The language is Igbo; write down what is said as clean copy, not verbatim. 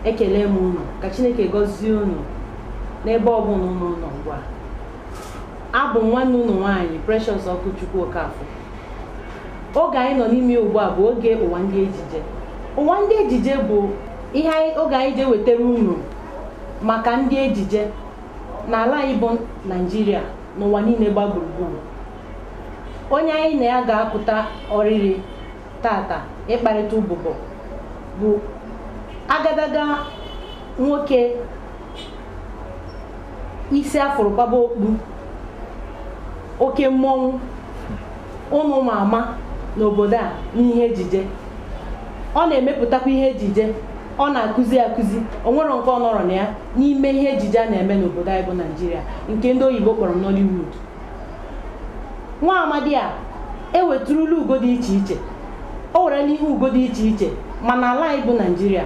Ekele m unu. Ka Chineke gọzie unu n'ebe ọbụla unu nọ ugbu a. Abụ m nwanne unu nwaanyị, Precious Ọkụchukwu Okafọ. Oge anyị nọ n'ime ugbu a bụ oge Ụwa Ndị Ejije. Ụwa Ndị Ejije bụ ihe oge anyị ji ewetara unu maka ndị ejije n'ala anyị bụ Naijiria, n'ụwa niile gba gburugburu. Onye anyị na ya ga-apụta ọrịrị tata ịkparịta ụbụbọ bụ agadaga nwoke isi afụrụ kwaba okpu, oke mmọnwụ ụnụ ma ama n'obodo a n'ihe ejije. Ọ na-emepụtakwa ihe ejije, ọ na-akụzi akụzi. O nwere nke ọ nọrọ na ya n'ime ihe ejije a na-eme n'obodo anyị bụ Naijiria, nke ndị oyibo kpọrọ Nollywood. Nwa amadi a eweturula ugo dị iche iche, o werela ihe ugo dị iche iche ma n'ala anyị bụ Naijiria.